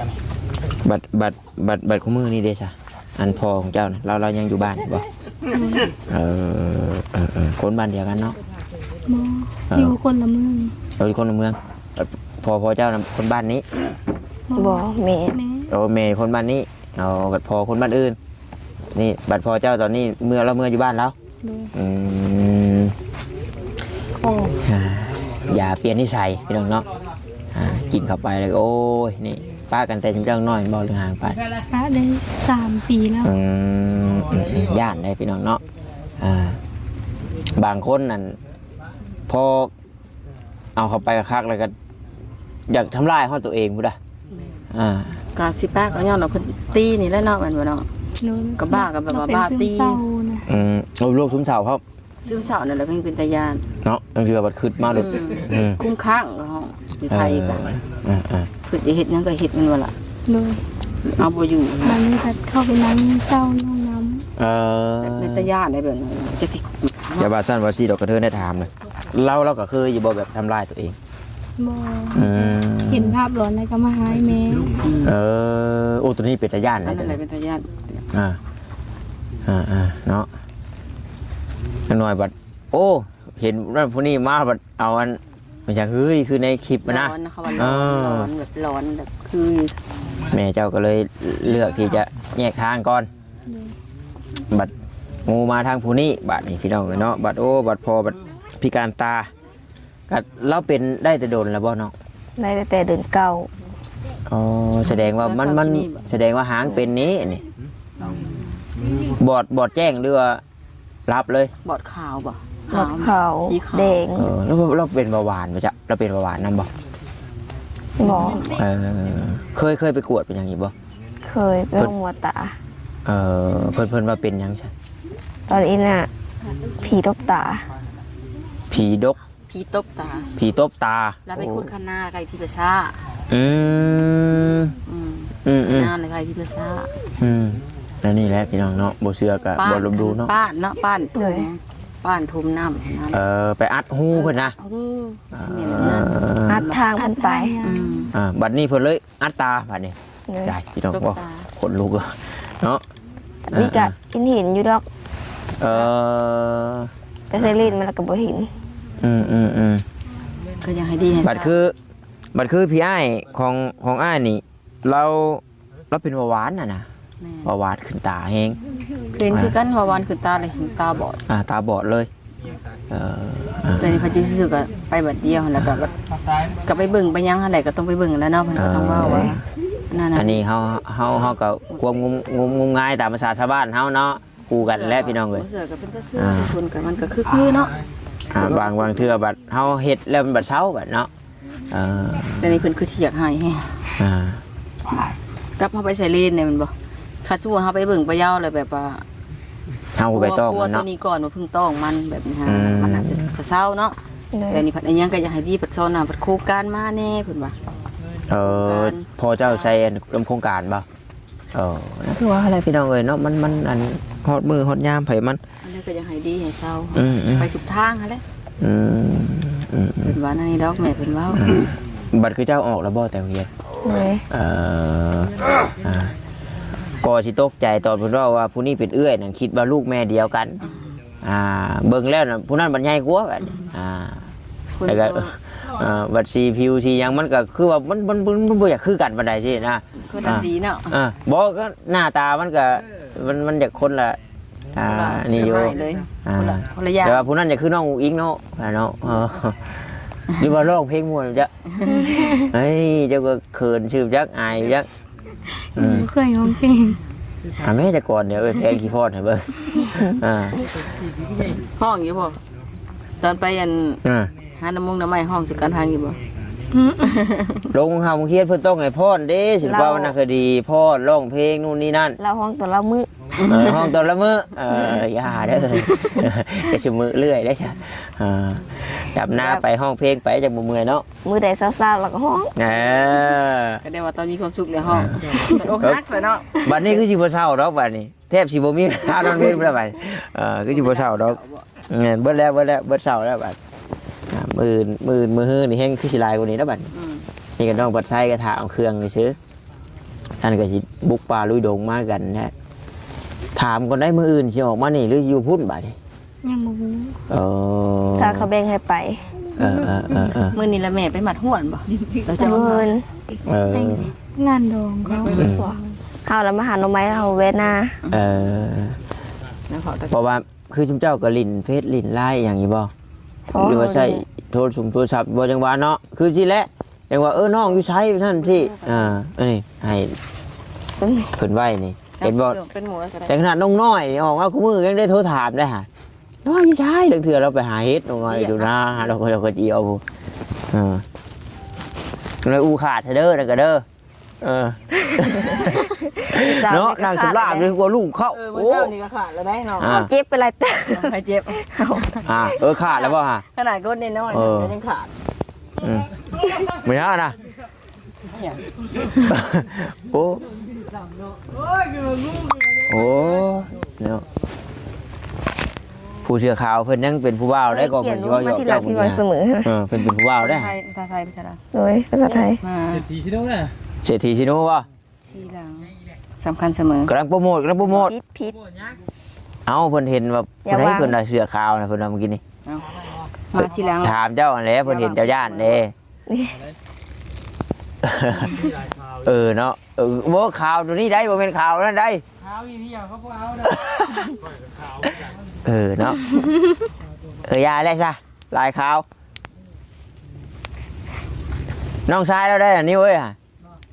ບັດ ບັດ ບັດ ບັດຄູ່ມື້ນີ້ເດ້ຊະ? ອັນພໍ່ຂອງເຈົ້ານະ ລາວ ລາວຍັງຢູ່ບ້ານຢູ່ບໍ່? ອືມ ເອີ ເອີ ເອີ ຄົນບ້ານດຽວກັນເນາະ? ບໍ່ ເອີ ຢູ່ຄົນລະເມືອງ. ເອີ ຢູ່ຄົນລະເມືອງ. ເອີ ພໍ່ ພໍ່ເຈົ້ານະຄົນບ້ານນີ້? ບໍ່ ແມ່ ແມ່. ໂອ້ ແມ່ຄົນບ້ານນີ້. ອໍ ບັດພໍ່ຄົນບ້ານອື່ນ. ນີ້ ບັດພໍ່ເຈົ້າຕອນນີ້ເມືອ ລາວເມືອຢູ່ບ້ານລາວ? ໂດຍ. ອືມ ໂອ້ ຢາປ່ຽນນິໄສພີ່ນ້ອງເນາະ. ອ່າ ກິນເຂົ້າໄປແລ້ວ ໂອ້ຍ ນີ້ ປະກັນແຕ່ຊຸມເຈົ້ານ້ອຍບໍ່ ຫຼືຫ່າງໄປ? ປະໄດ້ສາມປີແລ້ວ. ອືມ ອືມ ຢ້ານໄດ໋ພີ່ນ້ອງເນາະ. ອ່າ ບາງຄົນນັ້ນ ພໍເອົາເຂົ້າໄປຄັກໆ ແລ້ວກໍຢາກທຳລາຍຮອດຕົວເອງພຸ້ນນະ. ແມ່ນ. ອ່າ ກໍຊິປະກໍຍ້ອນວ່າເພິ່ນຕີນີ້ແຫຼະເນາະ ແມ່ນບໍ່ເນາະ? ໂດຍ. ກໍບ້າ ກໍແບບວ່າບ້າຕີ. ອືມ ໂອ້ ໂລກຊຶມເສົ້າເພາະ ຊຶມເສົ້ານັ້ນແຫຼະ ເພິ່ນເປັນຕາຢ້ານເນາະ. ບາງເທື່ອບັດຄິດມາໂລດ. ອືມ ອືມ ຄຸ້ມຄ້າງເຮົາຢູ່ໄທກໍ ເອີ ເອີ ເອີ ຄິດຈະເຮັດຫຍັງກໍເຮັດ ແມ່ນບໍ່ລະ? ໂດຍ. ເອົາບໍ່ຢູ່ ບາດນີ້ກໍເຂົ້າໄປນັ່ງເສົ້າຢູ່ຫ້ອງນ້ຳ. ເອີ ເປັນຕາຢ້ານໄດ໋ແບບນັ້ນ ຈະຊິ ຢ່າວ່າຊັ້ນວ່າຊີ້ດອກ ກະເທີນໄດ້ຖາມເລີຍ ລາວ ລາວກໍເຄີຍຢູ່ບໍ່ແບບທຳລາຍຕົວເອງ? ບໍ່. ອືມ ເຫັນພາບຫຼອນແລ້ວກໍມາຫາແມ່. ເອີ ໂອ້ ຕົວນີ້ເປັນຕາຢ້ານ ອັນນັ້ນແຫຼະເປັນຕາຢ້ານ. ອ່າ ອ່າໆ ເນາະ ຈັກໜ້ອຍບັດ ໂອ້ ເຫັນນັ້ນຜູ້ນີ້ມາບັດເອົາອັນ ມັນຈັກ ເຮີ້ຍ ຄືໃນຄລິບຫັ້ນນະ. ຫຼອນນະ ເຂົາວ່າຫຼອນ ເອີ ຫຼອນ ແບບຫຼອນແບບຄື ແມ່ເຈົ້າກໍເລີຍເລືອກທີ່ຈະແຍກທາງກ່ອນ. ອືມ ບັດງູມາທາງຜູ້ນີ້ ບາດນີ້ພີ່ນ້ອງເອີຍເນາະ. ບັດ ໂອ້ ບັດພໍ່ ບັດພິການຕາ ກໍລາວເປັນໄດ້ແຕ່ດົນແລ້ວບໍ່ນ້ອງ? ໄດ້ຕັ້ງແຕ່ເດືອນເກົ້າ. ອໍ ສະແດງວ່າມັນ ມັນ ສະແດງວ່າຫາງເປັນນີ້ ນີ້ ບອດ ບອດແຈ້ງ ຫຼືວ່າ ລັບເລີຍ. ບອດຂາວບໍ່? ບອດຂາວ ຂາວ ສີຂາວ ແດງ. ເອີ ແລ້ວ ແລ້ວເປັນເບົາຫວານບໍ່ຈະ? ລາວເປັນເບົາຫວານນຳບໍ່? ບໍ່. ເອີ ເຄີຍ ເຄີຍໄປກວດເປັນຫຍັງຢູ່ບໍ່? ເຄີຍ ໄປໂຮງໝໍຕາ. ເອີ ເພິ່ນ ເພິ່ນວ່າເປັນຫຍັງຊະ? ຕອນນີ້ນະ ຜີຕົບຕາ. ຜີດົກ ຜີຕົບຕາ. ຜີຕົບຕາ. ລາວໄປຂຸດຄັນນາໄກ່ພິມປະຊາ. ອືມ ອືມ ອືມ ອືມ ຄັນນາໄກ່ພິມປະຊາ. ອືມ ແນວນີ້ແຫຼະພີ່ນ້ອງເນາະ ບໍ່ເຊື່ອກໍບໍ່ລົບຫຼູ່ເນາະ. ປ້ານເນາະ ປ້ານຖົມ ໂດຍ ປ້ານຖົມນ້ຳ. ເອີ ໄປອັດຮູເພິ່ນນະ. ອັດຮູ ຊິແມ່ນນັ້ນ ເອີ ອັດທາງເພິ່ນໄປ. ອືມ ອ່າ ບັດນີ້ເພິ່ນເລີຍ ອັດຕາບາດນີ້. ໂດຍ ໄດ້ພີ່ນ້ອງ ຕົກຕາ ໂອ້ ຂົນລຸກເນາະ. ນີ້ກະ ອ່າໆ ເຫັນໆຢູ່ດອກ. ເອີ ໄປໃສ່ເລນມາແລ້ວກໍບໍ່ເຫັນ. ອືມໆໆ ກໍຢາກໃຫ້ດີໃຫ້ ບັດຄື ບັດຄືພີ່ອ້າຍຂອງ ຂອງອ້າຍນີ້ ລາວ ລາວເປັນເບົາຫວານຫັ້ນນະ. ແມ່ນ ເບົາຫວານຂຶ້ນຕາແຮງ. ເຫັນຄືກັນ ອ່າ ເບົາຫວານຂຶ້ນຕາເລີຍ ເຫັນຕາບອດ. ອ່າ ຕາບອດເລີຍ. ເອີ ອ່າ ແຕ່ນີ້ເພິ່ນຢູ່ຊື່ໆ ກໍໄປບາດດຽວຫັ້ນແຫຼະ ກໍ ກໍໄປເບິ່ງໄປຫຍັງຫັ້ນແຫຼະ ກໍຕ້ອງໄປເບິ່ງແລ້ວເນາະ ເພິ່ນກໍຕ້ອງເວົ້າວ່າ ເອີ ນັ້ນນະ. ອັນນີ້ເຮົາ ເຮົາ ເຮົາກໍຄວາມງມ ງມ ງມງາຍຕາມພາສາຊາວບ້ານເຮົາເນາະ ຄູ່ກັນແຫຼະພີ່ນ້ອງເອີຍ. ບໍ່ເຊື່ອກໍເປັນຕາເຊື່ອ. ອ່າ ທຸກຄົນກໍມັນກໍຄືໆເນາະ. ອ່າ ບາງ ບາງເທື່ອບັດເຮົາເຮັດແລ້ວມັນບັດເຊົາບັດເນາະ. ເອີ ແຕ່ນີ້ເພິ່ນຄືຊິຢາກໃຫ້ແຮງ. ອ່າ ກັບເຮົາໄປໃສ່ເລນນີ້ແມ່ນບໍ່? ຄັນສົມມຸດເຮົາໄປເບິ່ງໄປຢາວແລ້ວແບບວ່າ ເຮົາໄປຕ້ອງມັນເນາະ ຕົວນີ້ກ່ອນວ່າເພິ່ງຕ້ອງມັນແບບນີ້ຫັ້ນ ອືມ ມັນອາດຈະ ຈະເຊົາເນາະ. ໂດຍ ແຕ່ນີ້ພັດອີຫຍັງກໍຢາກໃຫ້ດີ ພັດຊອນນະ ພັດໂຄງການມາແດ່ເພິ່ນວ່າ. ເອີ ໂຄງການ ພໍ່ເຈົ້າໃສ່ອັນ ໂຄງການບໍ່? ເອີ ຄືວ່າຫັ້ນແຫຼະພີ່ນ້ອງເອີຍເນາະ ມັນ ມັນອັນຮອດມື້ຮອດຍາມໃຜມັນ. ອັນນີ້ກໍຢາກໃຫ້ດີໃຫ້ເຊົາ. ອືມໆ ໄປທຸກທາງຫັ້ນແຫຼະ. ອືມ ອືມໆ ເພິ່ນວ່ານັ້ນນີ້ດອກ ແມ່ເພິ່ນເວົ້າ. ອືມ ບັດຄືເຈົ້າອອກແລ້ວບໍ່ແຕ່ໂຮງຮຽນ? ໂດຍ. ເອີ ອ່າ ພໍ່ຊິຕົກໃຈຕອນເພິ່ນເວົ້າວ່າຜູ້ນີ້ເປັນເອື້ອຍນັ້ນ ຄິດວ່າລູກແມ່ດຽວກັນ. ອ່າ ເບິ່ງແລ້ວນະ ຜູ້ນັ້ນບັດໃຫຍ່ກວ່າບັດນີ້. ອ່າ ແລ້ວກໍ ເອີ ບັດສີຜິວສີຫຍັງ ມັນກໍຄືວ່າມັນ ມັນ ມັນ ມັນບໍ່ຢາກຄືກັນປານໃດຊີ້ນະ. ຄົນລະສີເນາະ. ອ່າ ບໍ່ ກໍໜ້າຕາມັນກໍ ມັນ ມັນຢາກຄົນລະ ອ່າ ນີ້ຢູ່ ຄົນລະ ອ່າ ຄົນລະ ຄົນລະຢ່າງ. ແຕ່ວ່າຜູ້ນັ້ນຢາກຄືນ້ອງອຸ້ງອິງເນາະ ອ່າ ເນາະ. ເອີ ຫຼືວ່າຮ້ອງເພງມ່ວນຈັກ ເຮີ້ຍ ເຈົ້າກໍເຂີນຊື່ຈັກ ອາຍຈັກ. ອືມ ບໍ່ເຄີຍຮ້ອງເພງ. ອ່າ ແມ່ ຈັກກ່ອນ ດຽວເອີ້ນແພງຂີ້ພອນໃຫ້ເບິ່ງ. ອ່າ ຮ້ອງຢູ່ບໍ່? ຕອນໄປອັນ ອ່າ ຫາໜໍ່ມົງໜໍ່ໄມ້ ຮ້ອງໃສ່ກັນຟັງຢູ່ບໍ່? ອືມ ລົງເຮົາໂຮງຮຽນເພິ່ນຕ້ອງໃຫ້ຟ້ອນເດ້ ສິລະວັນນະຄະດີ ຟ້ອນ ຮ້ອງເພງ ນູ່ນນີ້ນັ້ນ. ລາວຮ້ອງແຕ່ລະມື້. ເອີ ຮ້ອງແຕ່ລະມື້. ເອີ ຢ່າເດີ ກໍຊິມື້ເລື້ອຍເດ້. ເອີ ດຳນາໄປ ຮ້ອງເພງໄປ ຈັ່ງບໍ່ເມື່ອຍເນາະ. ມື້ໃດເຊົາໆ ລາວກໍຮ້ອງ. ເອີ ກໍໄດ້ວ່າຕອນມີຄວາມສຸກແລ້ວຮ້ອງ. ເອີ ອກຫັກຊະເນາະ. ບັດນີ້ຄືຊິບໍ່ເຊົາດອກ ບັດນີ້ແທບຊິບໍ່ມີເວລານອນເວັນແລ້ວບັດ. ເອີ ຄືຊິບໍ່ເຊົາດອກ. ແມ່ນ ເບິດແລ້ວ ເບິດແລ້ວ ເບິດເຊົາແລ້ວບັດ. ອ່າ ມື້ອື່ນ ມື້ອື່ນ ມື້ຮືນີ້ແຮງຄືຊິຫຼາຍກວ່ານີ້ແລ້ວບັດ. ອືມ ນີ້ກໍນ້ອງບັດໄຊກໍຖ້າເອົາເຄື່ອງຊື່ໆ ທ່ານກໍຊິບຸກປ່າລຸຍດົງມາກັນແຫຼະ. ຖາມກ່ອນໄດ້ ມື້ອື່ນຊິອອກມານີ້ ຫຼືຢູ່ພຸ້ນບາດນີ້? ຍັງບໍ່ຮູ້. ເອີ ຖ້າເຂົາແບ່ງໃຫ້ໄປ. ເອີໆໆໆ ມື້ນີ້ລະແມ່ໄປມັດຫ້ວນບໍ່? ແລ້ວຈະມາ ເອີ ງານດອງເຂົາ. ອືມ ເຮົາລະມາຫາໜໍ່ໄມ້ ເຮົາແວ່ນາ. ເອີ ເພາະວ່າຄືຊຸມເຈົ້າກໍຫຼິ້ນເຟສຫຼິ້ນໄລນ໌ຫຍັງຢູ່ບໍ່? ຫຼືວ່າໃຊ້ໂທລະສົງໂທລະສັບບໍ່? ຈັ່ງວ່າເນາະ ຄືຊີ້ແຫຼະ. ຈັ່ງວ່າ ເອີ ນ້ອງຢູ່ໃສ ນັ້ນທີ່ ອ່າ ອັນນີ້ໃຫ້ເພິ່ນໄວ້ນີ້ ເຫັນບໍ່? ເປັນໝູ່ກັນກໍໄດ້. ແຕ່ຂະໜາດນ້ອງນ້ອຍອອກມາຄູ່ມື້ຍັງໄດ້ໂທຖາມໄດ້ຫາ ນ້ອຍຢູ່ໃສ? ລາງເທື່ອລາວໄປຫາເຫັດ ນ້ອງນ້ອຍຢູ່ນາ ລາວກໍ ລາວກໍຊິເອົາ ເອີ ລາວອູຂາດເດີ ນັ້ນກໍເດີ. ເອີ ເນາະ ນັ່ງສຳລານດີກວ່າລູກເຂົາ. ເອີ ມື້ເຊົ້ານີ້ກໍຂາດແລ້ວໄດ໋ເນາະ. ອ່າ ເຈັບໄປຫຼາຍເຕີບ. ເອີ ເຈັບ. ອ່າ ເອີ ຂາດແລ້ວບໍ່ຫະ? ຂະໜາດຄົນນ້ອຍໆ ເອີ ຍັງຂາດ. ອືມ ບໍ່ຫຍັງນະ. ໂອ້ ໂອ້ ເນາະ ຜູ້ເສື້ອຂາວເພິ່ນຍັງເປັນຜູ້ບ່າວໄດ້ ກໍເພິ່ນຊິເວົ້າຫຍອກເຈົ້າ. ເອີ ເພິ່ນເປັນຜູ້ບ່າວໄດ້. ພາສາໄທ ພາສາໄທ ພາສາໄທ ເສດຖີຊິໂນນະ. ເສດຖີຊິໂນບໍ່? ທີຫຼັງສຳຄັນສະເໝີ. ກຳລັງໂປຣໂມດ ກຳລັງໂປຣໂມດ. ຜິດ ຜິດ. ເອົ້າ ເພິ່ນເຫັນວ່າ ເພິ່ນໃຫ້ເພິ່ນເສື້ອຂາວນະ ເພິ່ນວ່າມື້ກີ້ນີ້. ເອົ້າ ມາທີຫຼັງ ຖາມເຈົ້າຫັ້ນແຫຼະ ເພິ່ນເຫັນເຈົ້າຢ້ານເດ້. ເອີເນາະ. ເອີ ບໍ່ຂາວໂຕນີ້ໄດ໋ ບໍ່ແມ່ນຂາວນັ້ນໄດ໋. ຂາວອີ່ຫຍັງເຂົາບໍ່ເອົາດອກ. ເອີເນາະ. ເອີ ຢ່າແຫຼະຊະ ຫຼາຍຂາວ. ນ້ອງຊາຍລາວໄດ໋ ອັນນີ້ເວີຍ.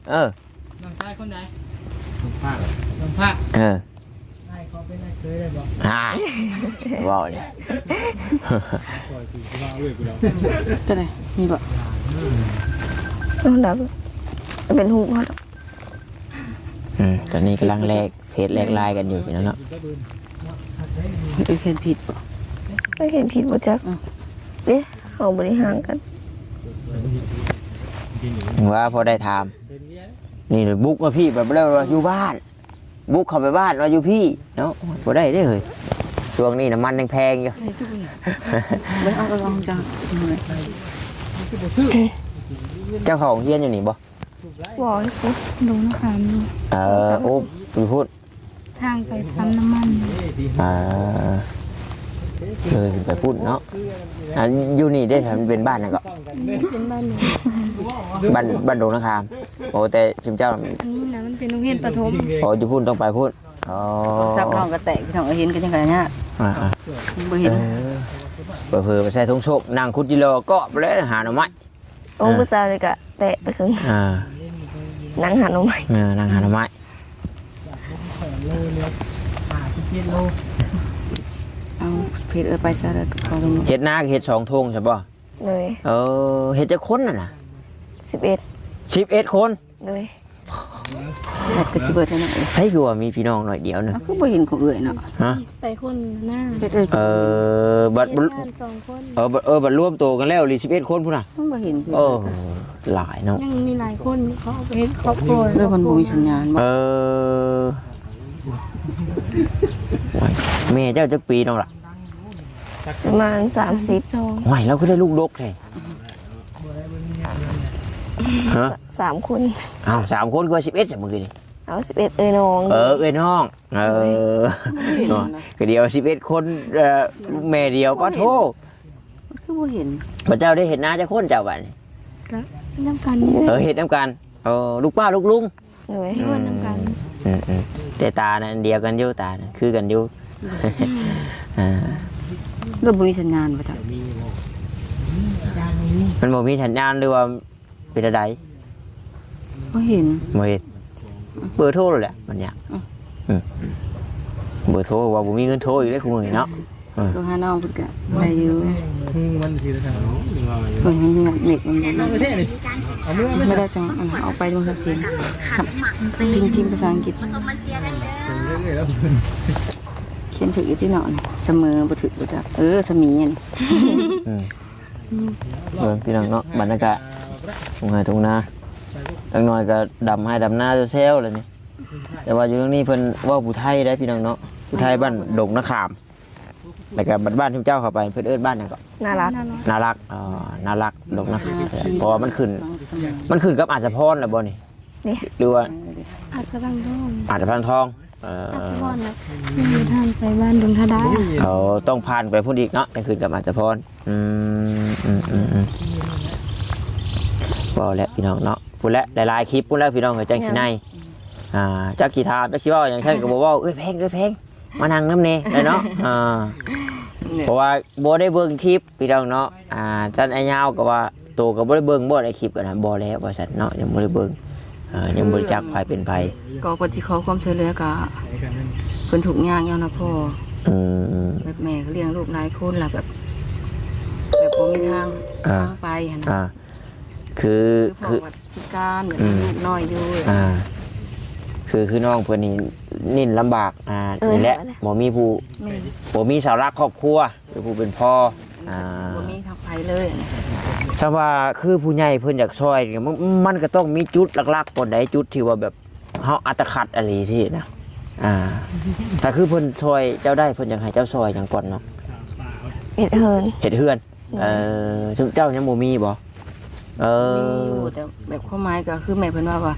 ເອີ ນ້ອງຊາຍຄົນໃດ? ນ້ອງພາກ ນ້ອງພາກ. ເອີ ອ້າຍຂໍເປັນອ້າຍເຂີຍໄດ້ບໍ່? ອ່າ ເວົ້າເລີຍ. ຂ້ອຍຊິວ່າເອີຍ ຜູ້ດອກ. ຈັ່ງໃດ? ມີບໍ່? ເປັນຮູບເຮົາດອກ. ອືມ ຕອນນີ້ກຳລັງແລກເຟສແລກໄລນ໌ກັນຢູ່ພີ່ນ້ອງເນາະ. ເອີ ຂຽນຜິດບໍ່? ເອີ ຂຽນຜິດບໍ່ຈັກ. ອືມ ເດ້ ເຮົາບໍ່ໄດ້ຫ່າງກັນ. ວ່າພໍໄດ້ຖາມ ນີ້ບຸກມາພີ້ ແບບບໍ່ໄດ້ວ່າຢູ່ບ້ານ ບຸກເຂົ້າໄປບ້ານວ່າຢູ່ພີ້ເນາະ. ບໍ່ໄດ້ເດ້ເຮີ້ຍ ຊ່ວງນີ້ນ້ຳມັນຍັງແພງຢູ່. ເບິ່ງເອົາ ເອົາ ເອົາ ເຈົ້າເຂົ້າໂຮງຮຽນຢູ່ນີ້ບໍ່? ບໍ່ ຢູ່ພຸ້ນ ດົງນາຄາມຢູ່. ເອີ ໂອ້ ຢູ່ພຸ້ນ ທາງໄປປ້ຳນ້ຳມັນ. ອ່າ ເອີ ຂຶ້ນໄປພຸ້ນເນາະ. ອັນຢູ່ນີ້ເດ້ ມັນເປັນບ້ານຫຍັງເກາະ? ເປັນບ້ານ ບ້ານ ບ້ານດົງນາຄາມ. ໂອ້ ແຕ່ຊຸມເຈົ້າ ອັນນີ້ນະ ມັນເປັນໂຮງຮຽນປະຖົມ. ອໍ ຢູ່ພຸ້ນ ຕ້ອງໄປພຸ້ນ. ອໍ ໂທລະສັບນ້ອງກໍແຕກ ພີ່ນ້ອງເອີຍ ເຫັນກໍຍັງກະຍາກ. ອ່າໆ ບໍ່ເຫັນ. ເອີ ເຜີໆໄປໃສ່ຖົງໂຊກ ນັ່ງຂຸດຈິລໍເກາະໄປແລ້ວຫາໜໍ່ໄມ້. ໂອ້ ອ່າ ມື້ເຊົ້ານີ້ກະແຕະໄປເຄິ່ງ. ອ່າ ນັ່ງຫາໜໍ່ໄມ້. ເອີ ນັ່ງຫາໜໍ່ໄມ້. ເອົາເຟສເອີຍໄປຊະເດີ. ເຮັດນາເຮັດສອງທົ່ງຊະບໍ່? ໂດຍ. ເອີ ເຮັດຈັກຄົນຫັ້ນນະ? ສິບເອັດ. ສິບເອັດຄົນ? ໂດຍ. ແບດກໍຊິເບິດແລ້ວເນາະ. ໃຜຄືວ່າມີພີ່ນ້ອງໜ້ອຍດຽວໜຶ່ງ? ເອົ້າ ຄືບໍ່ເຫັນຂອງເອື້ອຍເນາະ? ຮະ? ໄປຄົນນະ. ເອີ ບັດ ເຮັດບ້ານສອງຄົນ. ເອີ ບັດ ເອີ ບັດລວມໂຕກັນແລ້ວອີ່ສິບເອັດຄົນພຸ້ນນະ. ມັນບໍ່ເຫັນຄື. ໂອ້ ຫຼາຍເນາະ. ຍັງມີຫຼາຍຄົນ ເຂົາເຮັດຄອບຄົວ. ເອີ ເພິ່ນບໍ່ມີສັນຍານບໍ່? ເອີ ໂອ້ຍ ແມ່ເຈົ້າຈັກປີນ້ອງລະ? ປະມານສາມສິບ. ໂອ້ຍ ລາວຄືໄດ້ລູກດົກແທ້? ຮະ? ສາມຄົນ. ອ້າວ ສາມຄົນ ຄືວ່າສິບເອັດຊະມື້ກີ້ນີ້. ເອົາສິບເອັດເອື້ອຍນ້ອງ ເອີ ເອື້ອຍນ້ອງ ເອີ ໂດຍ ເນາະ ກໍດຽວສິບເອັດຄົນ ເອີ ແມ່ດຽວ ບໍ່ເຫັນ ປະໂທ ຄືບໍ່ເຫັນ ພະເຈົ້າໄດ້ເຮັດນາຈັກຄົນເຈົ້າບັດນີ້? ກໍນຳກັນນີ້ແຫຼະ ເອີ ເຮັດນຳກັນ ເອີ ລູກປ້າລູກລຸງ ໂດຍ ເຮັດນຳກັນ ອືມໆ ແຕ່ຕານັ້ນດຽວກັນຢູ່ ຕານັ້ນຄືກັນຢູ່ ອ່າ ແລ້ວບໍ່ມີສັນຍານບໍ່ເຈົ້າ? ມັນບໍ່ມີສັນຍານ ຫຼືວ່າ ເປັນແນວໃດ? ບໍ່ເຫັນ ບໍ່ເຫັນ ເບີໂທໂລດແຫຼະ ມັນຍາກ ອືມ ອືມ ເບີໂທ ວ່າບໍ່ມີເງິນໂທອີກເດ້ ຄູ່ມື້ນີ້ເນາະ ເອີ ໂທຫານ້ອງເພິ່ນກະໄດ້ຢູ່ ເພິ່ນເຮັດເນັດມັນບໍ່ໄດ້ຈັ່ງ ເອົາໄປເບິ່ງຊັບສິນ ພິມ ພິມພາສາອັງກິດ ຂຽນຖືກຢູ່ຕິເນາະ ສະເໝີບໍ່ຖືກບໍ່ຈັກ ເອີ ສະໝີຫັ້ນ ອືມ ເບິ່ງພີ່ນ້ອງເນາະ ບັນຍາກາດທົ່ງໄຮ່ທົ່ງນາ ຈັກໜ່ອຍກໍດຳໄຮ່ດຳນາແຊວໆ ແລ້ວນີ້ ແຕ່ວ່າຢູ່ທາງນີ້ເພິ່ນເວົ້າຜູ້ໄທໄດ໋ພີ່ນ້ອງເນາະ ຜູ້ໄທບ້ານດົງນາຂາມ ແລ້ວກໍບ້ານ ບ້ານທີ່ເຈົ້າເຂົ້າໄປ ເພິ່ນເອີ້ນບ້ານຫຍັງເກາະ? ນາລັກ ນາລັກ ອໍ ນາລັກ ດົງນາຂາມ ອ່າ ເພາະວ່າມັນຂຶ້ນ ມັນຂຶ້ນກັບອາດສະພອນແລ້ວບໍ່ນີ້? ນີ້ ຫຼືວ່າ ອາດສະພັງທອງ ອາດສະພັງທອງ ເອີ ອາດສະພອນນະ ຢູ່ທາງໄປບ້ານດົງທາດາ ເອີ ຕ້ອງຜ່ານໄປພຸ້ນອີກເນາະ ຈັ່ງຂຶ້ນກັບອາດສະພອນ ອືມ ອືມໆໆ ເວົ້າແຫຼະພີ່ນ້ອງເນາະ ພຸ້ນແຫຼະ ຫຼາຍໆຄລິບພຸ້ນແຫຼະພີ່ນ້ອງເອີຍ ຈັ່ງຊິໄດ້ ອ່າ ຈັກຊິຖາມ ຈັກຊິເວົ້າຫຍັງ ແທ້ກໍບໍ່ເວົ້າ ເອີຍແພງ ເອີຍແພງ ມານັ່ງນຳແດ່ເນາະ ອ່າ ເພາະວ່າບໍ່ໄດ້ເບິ່ງຄລິບ ພີ່ນ້ອງເນາະ ອ່າ ທ່ານອ້າຍຍາວກໍວ່າ ໂຕກໍບໍ່ໄດ້ເບິ່ງບໍ່ ໃນຄລິບກໍນະ ບໍ່ແລ້ວວ່າຊັ້ນເນາະ ຍັງບໍ່ໄດ້ເບິ່ງ ເອີ ຍັງບໍ່ຮູ້ຈັກໃຜເປັນໃຜ ກໍເພິ່ນຊິຂໍຄວາມຊ່ວຍເຫຼືອ ກໍເພິ່ນທຸກຍາກຍ້ອນວ່າພໍ່ ອືມໆ ແບບແມ່ກໍລ້ຽງລູກຫຼາຍຄົນ ແລ້ວແບບ ແບບບໍ່ມີທາງ ອ່າ ທາງໄປຫັ້ນນະ ອ່າ ຄື ຄື ຄື ພິການ ອືມ ຍັງມີລູກນ້ອຍຢູ່ ອ່າ ຄື ຄືນ້ອງເພິ່ນນີ້ ນີ້ລຳບາກ ອ່າ ເອີ ນີ້ແຫຼະ ແມ່ນ ບໍ່ມີຜູ້ ແມ່ນ ບໍ່ມີເສົາຫຼັກຄອບຄົວ ຄືຜູ້ເປັນພໍ່ ອ່າ ບໍ່ມີທັງໃຜເລີຍ ຊະວ່າຄືຜູ້ໃຫຍ່ເພິ່ນຢາກຊ່ອຍນີ້ ມັນ ມັນກໍຕ້ອງມີຈຸດຫຼັກໆກ່ອນໃດ໋ ຈຸດທີ່ວ່າແບບເຮົາອັດຕະຂັດອີ່ຫຼີຊີ້ນະ ອ່າ ຖ້າຄືເພິ່ນຊ່ອຍເຈົ້າໄດ້ ເພິ່ນຢາກໃຫ້ເຈົ້າຊ່ອຍຫຍັງກ່ອນເນາະ? ເຮັດເຮືອນ ເຮັດເຮືອນ ເອີ ຊຸມເຈົ້າຍັງບໍ່ມີບໍ່? ເອີ ມີຢູ່ ແຕ່ແບບຄວາມໝາຍກໍຄືແມ່ເພິ່ນເວົ້າວ່າ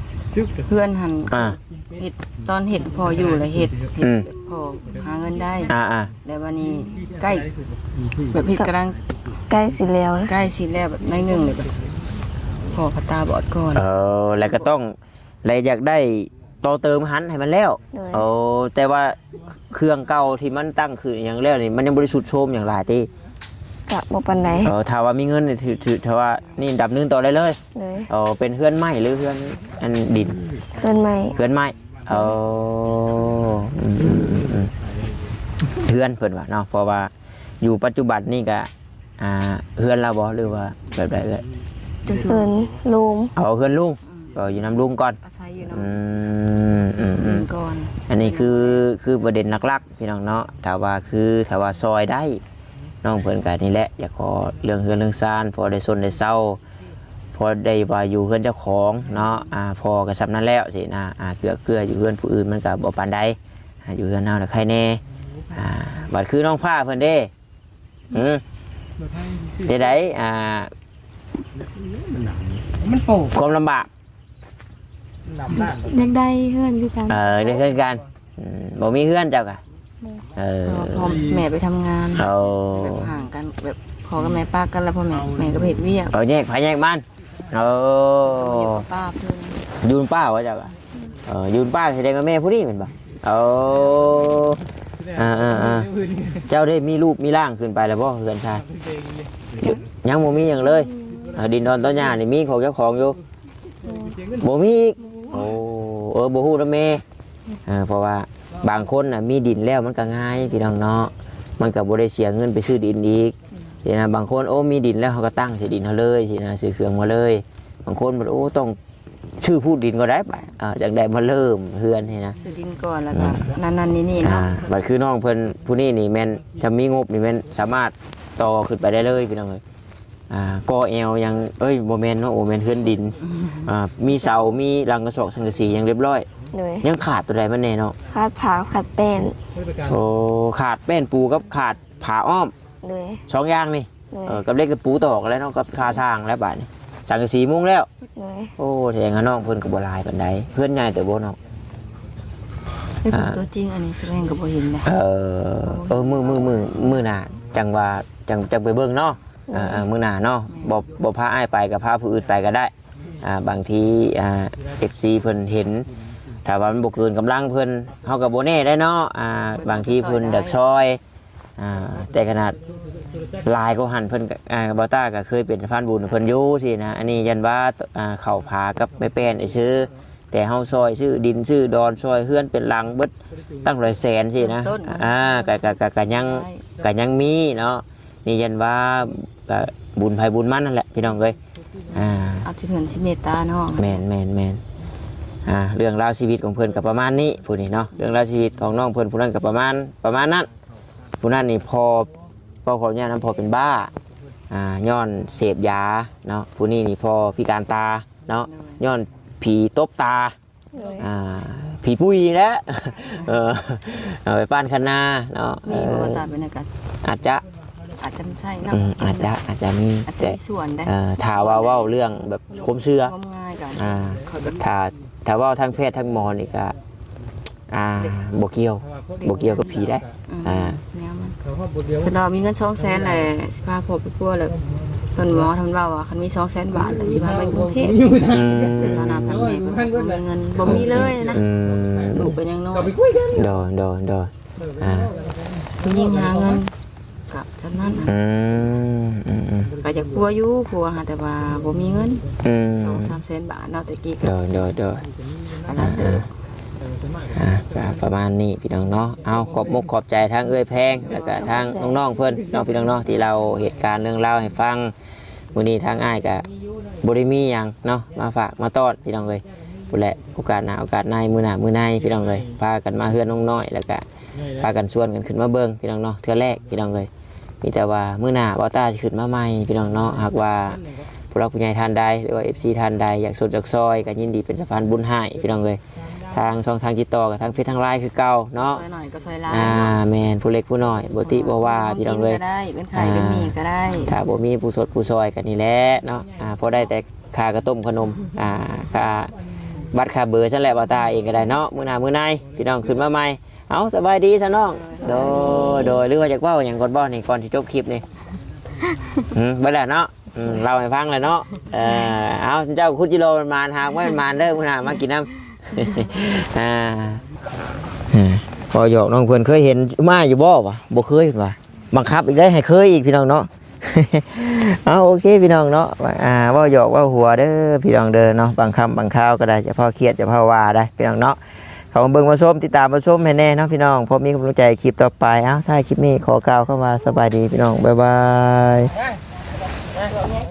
ເຮືອນຫັ້ນ ອ່າ ເຮັດ ຕອນເຮັດພໍຢູ່ແລ້ວເຮັດ ເຮັດ ອືມ ແບບພໍຫາເງິນໄດ້ ອ່າໆ ແລ້ວບັດນີ້ໃກ້ ແບບເຮັດກຳລັງ ໃກ້ຊິແລ້ວ ໃກ້ຊິແລ້ວ ແບບໜ້ອຍໜຶ່ງ ແລ້ວບັດພໍພະຕາບອດກ່ອນ ເອີ ແລ້ວກໍຕ້ອງ ແລະຢາກໄດ້ຕໍ່ເຕີມຫັ້ນໃຫ້ມັນແລ້ວ ໂດຍ ໂອ້ ແຕ່ວ່າເຄື່ອງເກົ່າທີ່ມັນຕັ້ງຂຶ້ນອີ່ຫຍັງແລ້ວນີ້ ມັນຍັງບໍ່ໄດ້ຊຸດໂຊມຫຍັງຫຼາຍຕິ? ກະບໍ່ປານໃດ ເອີ ຖ້າວ່າມີເງິນນີ້ ຖື ຖື ຖ້າວ່ານີ້ດຳເນີນຕໍ່ໄດ້ເລີຍ ໂດຍ ເອີ ເປັນເຮືອນໄມ້ ຫຼືເຮືອນອັນດິນ? ເຮືອນໄມ້ ເຮືອນໄມ້ ໂອ້ ອືມໆໆ ເຮືອນເພິ່ນວ່າເນາະ ເພາະວ່າຢູ່ປັດຈຸບັນນີ້ກະ ອ່າ ເຮືອນລາວບໍ່ ຫຼືວ່າແບບໃດເອື້ອຍ? ເຮືອນລຸງ ເອົາເຮືອນລຸງ ອືມ ກໍຢູ່ນຳລຸງກ່ອນ ອາໄສຢູ່ນຳ ອືມ ອືມໆ ລຸງກ່ອນ ອັນນີ້ຄື ຄືປະເດັນຫຼັກໆ ພີ່ນ້ອງເນາະ ຖ້າວ່າຄື ຖ້າວ່າຊ່ອຍໄດ້ ນ້ອງເພິ່ນກໍນີ້ແຫຼະ ຢາກຂໍເລື່ອງເຮືອນເລື່ອງຊານ ພໍໄດ້ຊົນໄດ້ເຊົາ ພໍໄດ້ວ່າຢູ່ເຮືອນເຈົ້າຂອງເນາະ ອ່າ ພໍກໍສ່ຳນັ້ນແລ້ວຊີ້ນະ ອ່າ ເກືອເກືອ ຢູ່ເຮືອນຜູ້ອື່ນມັນກໍບໍ່ປານໃດ ອ່າ ຢູ່ເຮືອນເຮົານະໄຄແດ່ ອ່າ ບັດຄືນ້ອງຟ້າເພິ່ນເດ້ ອືມ ເຮັດໃດ ອ່າ ມັນໂປ ຄວາມລຳບາກ ຢາກໄດ້ເຮືອນຄືກັນ ເອີ ໄດ້ເຮືອນກັນ ອືມ ບໍ່ມີເຮືອນເຈົ້າກະ ແມ່ນ ເອີ ເພາະວ່າພໍ່ແມ່ໄປທຳງານ ໂອ້ ແບບຫ່າງກັນ ແບບພໍ່ກັບແມ່ປະກັນ ແລ້ວພໍ່ແມ່ ແມ່ກໍໄປເຮັດວຽກ ເອີ ແຍກໃຜແຍກມັນ ໂອ້ ຢູ່ກັບປ້າເພິ່ນ ຢູ່ນຳປ້າວ່າເຈົ້າກະ ເອີ ຢູ່ນຳປ້າ ສະແດງວ່າແມ່ຜູ້ນີ້ແມ່ນບໍ່? ໂອ້ ອ່າໆໆ ເຈົ້າໄດ້ມີຮູບມີຮ່າງຂຶ້ນໄປແລ້ວບໍ່ ເຮືອນຊານ? ຍັງບໍ່ມີຫຍັງເລີຍ ເອີ ດິນດອນຕອນຫຍ້ານີ້ມີຂອງເຈົ້າຂອງຢູ່ ບໍ່ມີອີກ ໂອ້ ເອີ ບໍ່ຮູ້ນຳແມ່ ເອີ ເພາະວ່າບາງຄົນນະມີດິນແລ້ວມັນກໍງ່າຍ ພີ່ນ້ອງເນາະ ມັນກໍບໍ່ໄດ້ເສຍເງິນໄປຊື້ດິນອີກ ຊີ້ນະ ບາງຄົນ ໂອ້ ມີດິນແລ້ວເຮົາກໍຕັ້ງໃສ່ດິນເຮົາເລີຍ ຊີ້ນະ ຊື້ເຄື່ອງມາເລີຍ ບາງຄົນ ໂອ້ ຕ້ອງ ຊື້ພູດດິນກໍໄດ້ ໄປ ອ່າ ຈັ່ງໄດ້ມາເລີ່ມເຮືອນນີ້ນະ ຊື້ດິນກ່ອນ ແລ້ວກໍ ອືມ ນັ້ນໆນີ້ໆເນາະ ອ່າ ບັດຄືນ້ອງເພິ່ນຜູ້ນີ້ນີ້ແມ່ນ ຖ້າມີງົບນີ້ແມ່ນສາມາດຕໍ່ຂຶ້ນໄປໄດ້ເລີຍ ພີ່ນ້ອງເອີຍ ອ່າ ກໍແອວຍັງ ເອີຍ ບໍ່ແມ່ນເນາະ ບໍ່ແມ່ນເຮືອນດິນ ອ່າ ມີເສົາ ມີຫຼັງກະສອກສັງກະສີຫຍັງຮຽບຮ້ອຍ ໂດຍ ຍັງຂາດຕົວໃດມັນແດ່ເນາະ? ຂາດຜ້າ ຂາດແປ້ນ ໂອ້ ຂາດແປ້ນປູກັບຂາດຜ້າອ້ອມ ໂດຍ ສອງຢ່າງນີ້ ໂດຍ ເອີ ກັບເຫຼັກຕະປູຕອກແລ້ວເນາະ ກັບຄ່າສ້າງແລ້ວບາດນີ້ ສັງກະສີມຸງແລ້ວ ໂດຍ ໂອ້ ແສດງວ່ານ້ອງເພິ່ນກໍບໍ່ຫຼາຍປານໃດ ເຮືອນໃຫຍ່ເຕີບບໍ່ນ້ອງ? ເປັນຕົວຈິງອັນນີ້ສະແດງກໍບໍ່ເຫັນນະ. ເອີ ເອີ ມື້ ມື້ ມື້ ມື້ໜ້າຈັ່ງວ່າ ຈັ່ງ ຈັ່ງໄປເບິ່ງເນາະ. ເອີ ເອີ ມື້ໜ້າເນາະ. ແມ່ນ. ບໍ່ ບໍ່ພາອ້າຍໄປກໍພາຜູ້ອື່ນໄປກໍໄດ້. ອ່າ ບາງທີ ອ່າ ເອັຟຊີເພິ່ນເຫັນ ຖ້າວ່າມັນບໍ່ເກີນກຳລັງເພິ່ນ ເຮົາກໍບໍ່ແນ່ໄດ້ເນາະ. ອ່າ ບາງທີເພິ່ນຢາກຊ່ອຍ ອ່າ ແຕ່ຂະໜາດຫຼາຍກວ່າຫັ້ນເພິ່ນກໍ ອ່າ ບ່າວຕ້າກໍເຄີຍເປັນສະພານບຸນໃຫ້ເພິ່ນຢູ່ຊີ້ນະ. ອັນນີ້ຢ້ານວ່າ ອ່າ ເຂົ້າຜາກັບແມ່ແປ້ນຊື່ ແຕ່ເຮົາຊ່ອຍຊື້ດິນຊື້ດອນ ຊ່ອຍເຮືອນເປັນຫຼັງເບິດຕັ້ງຫຼາຍແສນຊີ້ນະ. ເລີ່ມຕົ້ນນະ. ອ່າ ກະ ກະ ກະ ກະຍັງ ໄດ້ ກະຍັງມີເນາະ. ນີ້ຢ້ານວ່າ ກະບຸນໃຜບຸນມັນນັ້ນແຫຼະພີ່ນ້ອງເອີຍ. ອ່າ ເອົາທີ່ເພິ່ນຊິເມດຕານ້ອງ. ແມ່ນ ແມ່ນ ແມ່ນ. ອ່າ ເລື່ອງລາວຊີວິດຂອງເພິ່ນກໍປະມານນີ້ ຜູ້ນີ້ເນາະ. ເລື່ອງລາວຊີວິດຂອງນ້ອງເພິ່ນຜູ້ນັ້ນກໍປະມານ ປະມານນັ້ນ. ຜູ້ນັ້ນນີ້ ພໍ່ ພໍ່ຂໍອະນຸຍາດນຳ ພໍ່ເປັນບ້າ ອ່າ ຍ້ອນເສບຢາເນາະ. ຜູ້ນີ້ນີ້ ພໍ່ພິການຕາເນາະ ໂດຍ ຍ້ອນຜີຕົບຕາ. ໂດຍ ອ່າ ຜີປຸ້ຍແຫຼະ. ເອີ ເອົາໄປປ້ານຄັນນາເນາະ. ມີບໍ່ ເອີ ວ່າຕາເປັນຫຍັງກັນ? ອາດຈະ ອາດຈະບໍ່ໃຊ່ເນາະ. ອືມ ອາດຈະ ອາດຈະມີ ອາດຈະມີສ່ວນໄດ໋. ເອີ ຖ້າວ່າເວົ້າເລື່ອງແບບຄວາມເຊື່ອ ຄວາມງ່າຍກັນ. ອ່າ ຂ້ອຍກໍ ຖ້າ ຖ້າເວົ້າທາງແພດທາງໝໍນີ້ກໍ ອ່າ ບໍ່ກ່ຽວ ບໍ່ກ່ຽວກັບຜີໄດ໋. ອືມ ອ່າ ແນວມັນ ເພິ່ນວ່າມີເງິນສອງແສນແຫຼະ ຊິພາຄອບໄປປົວແລ້ວ ເພິ່ນ ໝໍເພິ່ນເວົ້າວ່າ ຄັນມີສອງແສນບາດແລ້ວ ຊິພາໄປກຸງເທບ. ອືມ ເພິ່ນວ່ານະ ພັນແມ່ເພິ່ນບໍ່ມີເງິນ ບໍ່ມີເລີຍນະ. ອືມ ລູກກໍຍັງນ້ອຍ. ໂດຍ ໂດຍ ໂດຍ. ອ່າ ຜູ້ຍິງຫາເງິນ ກໍສ່ຳນັ້ນ. ອືມ ອືມ ອືມ ກໍຢາກປົວຢູ່ ຜົວຫາ ແຕ່ວ່າບໍ່ມີເງິນ. ອືມ ສອງສາມແສນບາດເນາະ ແຕ່ກີ້. ໂດຍ ໂດຍ ໂດຍ. ອ່າ ອ່າ ກໍປະມານນີ້ພີ່ນ້ອງເນາະ. ເອົາ ຂອບມຸກຂອບໃຈທາງເອື້ອຍແພງ ແລ້ວກໍທາງນ້ອງໆເພິ່ນເນາະ ພີ່ນ້ອງເນາະ ທີ່ເລົ່າເຫດການເລື່ອງລາວໃຫ້ຟັງ. ມື້ນີ້ທາງອ້າຍກໍບໍ່ໄດ້ມີຫຍັງເນາະ ມາຝາກມາຕ້ອນພີ່ນ້ອງເອີຍ. ພຸ້ນແຫຼະ ໂອກາດໜ້າໂອກາດໃນ ມື້ໜ້າມື້ໃນພີ່ນ້ອງເອີຍ ພາກັນມາເຮືອນນ້ອງນ້ອຍ ແລ້ວກະພາກັນຊວນກັນຂຶ້ນມາເບິ່ງພີ່ນ້ອງເນາະ ເທື່ອແລກພີ່ນ້ອງເອີຍ. ມີແຕ່ວ່າມື້ໜ້າບ່າວຕ້າຊິຂຶ້ນມາໃໝ່ພີ່ນ້ອງເນາະ. ຫາກວ່າຜູ້ຫຼັກຜູ້ໃຫຍ່ທ່ານໃດ ຫຼືວ່າເອັຟຊີທ່ານໃດຢາກຊົດຢາກຊ່ອຍ ກໍຍິນດີເປັນສະພານບຸນໃຫ້ພີ່ນ້ອງເອີຍ. ທາງຊ່ອງທາງຕິດຕໍ່ກັບທາງເຟສທາງໄລນ໌ຄືເກົ່າເນາະ. ຊ່ອຍໜ້ອຍກໍຊ່ອຍຫຼາຍ ອ່າ ເນາະ ແມ່ນ ຜູ້ເລັກຜູ້ນ້ອຍ ບໍ່ຕິບໍ່ວ່າພີ່ນ້ອງເອີຍ. ບໍ່ມີກໍໄດ້ ເປັນໄຂ້ ອ່າ ເປັນໝີ່ກໍໄດ້. ຖ້າບໍ່ມີຜູ້ຊົດຜູ້ຊ່ອຍກໍນີ້ແຫຼະເນາະ ອ່າ ພໍໄດ້ແຕ່ຄ່າກະຕົ້ມຂະໜົມ ອ່າ ຄ່າບັດຄ່າເບີຊັ້ນແຫຼະ. ບ່າວຕ້າເອງກໍໄດ້ເນາະ ມື້ໜ້າມື້ໃນພີ່ນ້ອງຂຶ້ນມາໃໝ່. ເອົາ ສະບາຍດີຊະນ້ອງ. ໂດຍ ໂດຍ ຫຼືວ່າຢາກເວົ້າຫຍັງກ່ອນບໍ່ນີ້ ກ່ອນຊິຈົບຄລິບນີ້? ຫືມ ເບິດແລ້ວເນາະ. ອືມ ເລົ່າໃຫ້ຟັງແຫຼະເນາະ. ເອີ ເອົາ ເຈົ້າຄຸດຈິໂລມັນໝານ ຫາກໄວ້ມັນໝານເດີ ມື້ໜ້າມາກິນນຳ. ອ່າ ເວົ້າຫຍອກນ້ອງເພິ່ນ ເຄີຍເຫັນມາຢູ່ບໍ່ວະ? ບໍ່ເຄີຍເພິ່ນວ່າ ບັງຄັບອີກໄດ໋ ໃຫ້ເຄີຍອີກພີ່ນ້ອງເນາະ. ເອົາ ໂອເຄພີ່ນ້ອງເນາະ ອ່າ ເວົ້າຫຍອກເວົ້າຫົວເດີພີ່ນ້ອງເດີເນາະ. ບາງຄຳບາງຄາວກໍໄດ້ ຈະພໍຄຽດຈະພໍວ່າໄດ້ພີ່ນ້ອງເນາະ. ເຂົ້າມາເບິ່ງມາຊົມ ຕິດຕາມມາຊົມໃຫ້ແດ່ເນາະພີ່ນ້ອງ ພໍມີກຳລັງໃຈຄລິບຕໍ່ໄປ. ເອົ້າ ທ້າຍຄລິບນີ້ຂໍກ່າວຄຳວ່າສະບາຍດີພີ່ນ້ອງ ບາຍບາຍ.